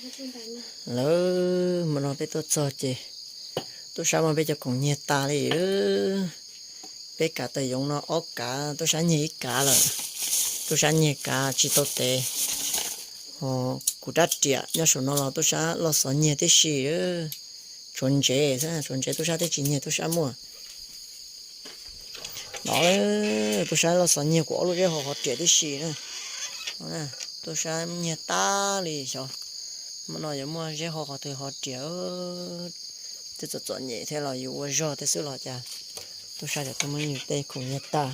Lawv hmo no peb tuaj txog ces tub sab muab peb cov khoom nyiag tas li. Peb kav tawm yoov no ob kav, tub sab nyiag ib kav lawm. Tub sab nyiag kav tsis tau tev. Kuv rab riam nyob saum no los tub sab loj xov nyiag tib si. Tshuav ntsev xwb, tshuav ntsev tub sab twb tsis nyiag, tub sab muaj. No, tub sab loj xov nyiag kuv ob lub zeb hauv qhov riam tib si na. Tub sab nyiag tas li xyov. Hmo no yuav muaj zeb hauv qhov twg hauv riam. Twb txom txom nyem thiab los yus ua zog thiab xwb los cas tub sab cov tuaj muab yus tej khoom nyiag tas.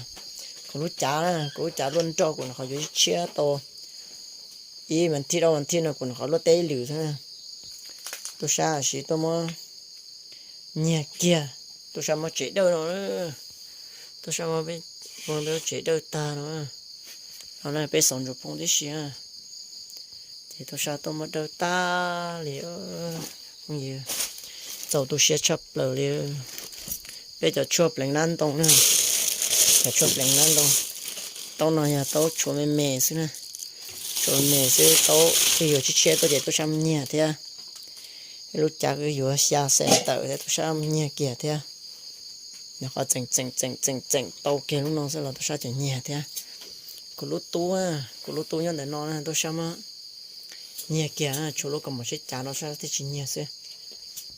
Kuv lub cav na, kuv lub cav luaj nroj kuv nyuam qhuav yuav tshiab tau ib vas thib rau vas thib no kuv nyuam qhuav luaj teb ib lwm xwb. Tub sab sim tuaj muab nyiag kiag. Tub sab muab tsev dawj no, tub sab muab peb lub tsev dawj tag no. No na peb xauv ntsuas phooj tib si. Ces tub sab tuaj muab dawj tag li. Phooj ywg, txaus tu siab tshaj plaws li. Peb cov tshuaj pleev nab ntoo na, cov tshuaj pleev nab ntoo. Taub no yog taub tshuav me me xwb na, tshuav me me xwb, taub twb yuav tshiab tshiab tuaj ces tub sab muab nyiag thiab. Ib lub cav twb yuav xya xees tawm thiab tub sab muab nyiag kiag thiab. Nyuam qhuav txeem txeem txeem txeem txeem tau kiag lub no xwb los tub sab tseem nyiag thiab. Kuv lub tub, kuv lub tub nyob ntawm no na tub sab muab nyiag kiag, tshuav lub kaus mom sib cav no tub sab thiaj tsis nyiag xwb.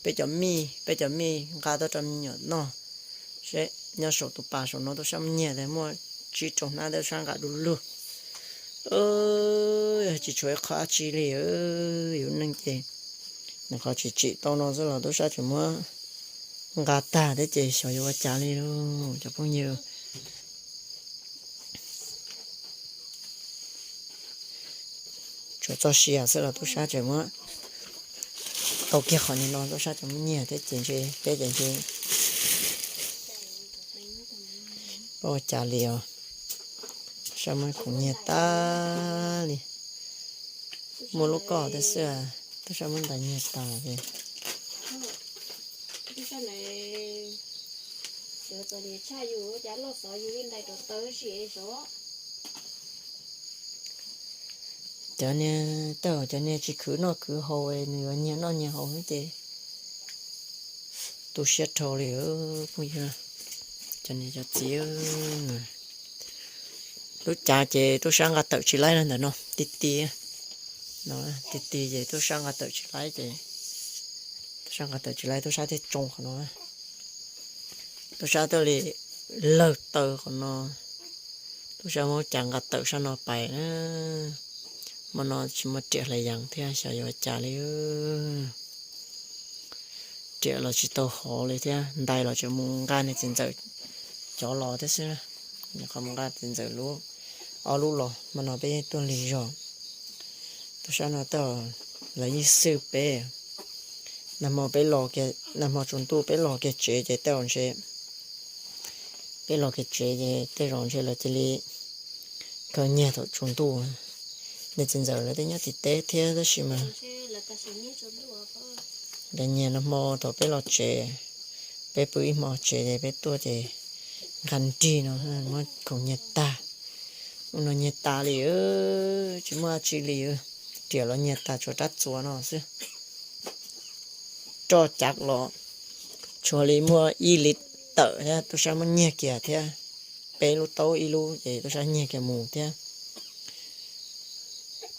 Peb cov mij, peb cov mij nqa tuaj rau me nyuam noj. Seb nyob saum tus pas saum no tub sab muab nyiag, muaj tsib rau hnab tub sab nqa du lug. Tsis tshuav ib qho dab tsi li, yus neej ces nyuam qhuav tsim tsim tau no xwb los tub sab tseem muab nqa tag thiab ces xyov yuav ua cas li lauj cov phooj ywg. Tsuas txoj sia xwb los tub sab tseem muab tau kiag qhov nim no tub sab tseem muab nyiag thiab ces ntshe peb ces ntshe ua cas li os. Tub sab muab khoom nyiag tas li. Muaj lub koj thiab xwb, tub sab muab ntais nyiag tas ces cov niag tawg cov niag tsis khwv noj khwv haus nws yuav nyiag noj nyiag haus xwb ces tu siab dhau li phooj ywg. Cov niag cov txiv, lub cav ces tub sab nqa tawm tsis laib na ntawm no ti ti no, ti ti ces tub sab nqa tawm tsis laib ces tub sab nqa tawm tsis laib tub sab thiaj tsoo qhov no. Tub sab thiaj li lawg taw qhov no, tub sab muab cav nqa tawm sab no pais na. Hmo no tsis muaj riam hlais yees thiab xyov yuav ua cas li. Riam los tsis tau hov li thiab, ntais los tseem mus nqa niag txiv ntxawm cov los thiab xwb. Nyuam qhuav mus nqa txiv ntxawm lub, ob lub los, hmo no peb yeej tuaj lig zog. Tub sab no tej zaum lawv yeej xwj peb. Nag hmo peb los, nag hmo tsaus ntuj peb los kiag tsev ces tej zaum ntshe, peb los kiag tsev ces tej zaum ntshe lawv cia li khaws nyiag thaum tsaus ntuj. Niag txiv ntxawm lawv twb nyob tim teb thiab tab sis mas lawv nyiag nag hmo thaum peb los tsev, peb pw ib hmo tsev ces peb tuaj ces nqa nrig no muab khoom nyiag tag. Ub no nyiag tas li, tsis muaj dab tsi li. Riam los nyiag tas tshuav rab txuas no xwb. Roj cav los tshuav li muaj ib li tawm thiab tub sab muab nyiag kiag thiab. Peb lub taub ib lub ces tub sab nyiag kiag mus thiab.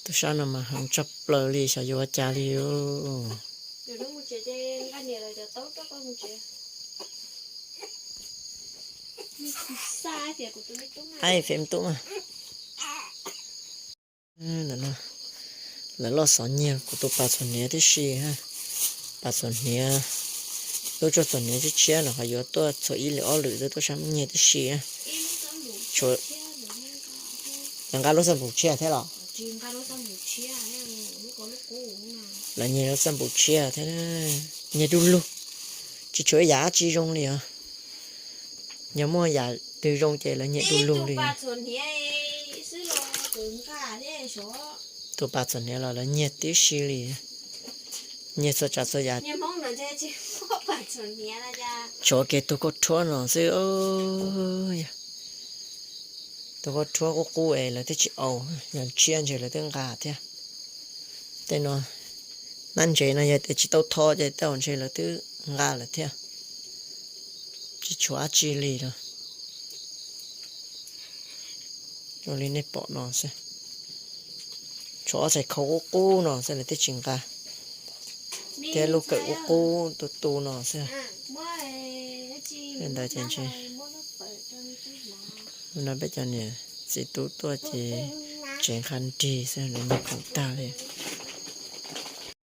Tub sab no mas heev tshaj plaws li xyov yuav ua cas li. Ai, fem tub mas. Lawv loj xov nyiag kuv tus pas txhuam hniav tib si. Pas txhuam hniav, lub tshuaj txhuam hniav tshiab tshiab no qhov yuav tuaj txhuam ib lwm ob lwm twb tub sab muab nyiag tib si. Lawv nqa lub xab npum tshiab thiab los? Lawv nyiag lub xab npum tshiab thiab, nyiag du lug, tsis tshuav ib yam dab tsi zoo li os. Yog muaj yam twg zoo ces lawv nyiag du lug li. Tus pas txhuam hniav los lawv nyiag tib si li, nyiag txhua tsav txhua yam. Tshuav kiag tus kauj rhuab no xwb. Tus kauj rhuab qub qub es lawv twb tsis au, yog tshiab ntshe lawv twb nqa thiab. Tej no Nab ntsev no yog tias tsis tau tho ces tej zaum ntshe lawv twb nqa lawm thiab, tsis tshuav dab tsi li lawm. Zoo li nej pom no xwb, tshuav ob txhais khau qub qub no xwb lawv twb tsis nqa, thiab lub kawm qub qub tu tu no xwb. Li ntawd ces ntshe no peb cov niam txiv tub tuaj ces tsev nqha nrig xwb, lawv nqa khoom tag li.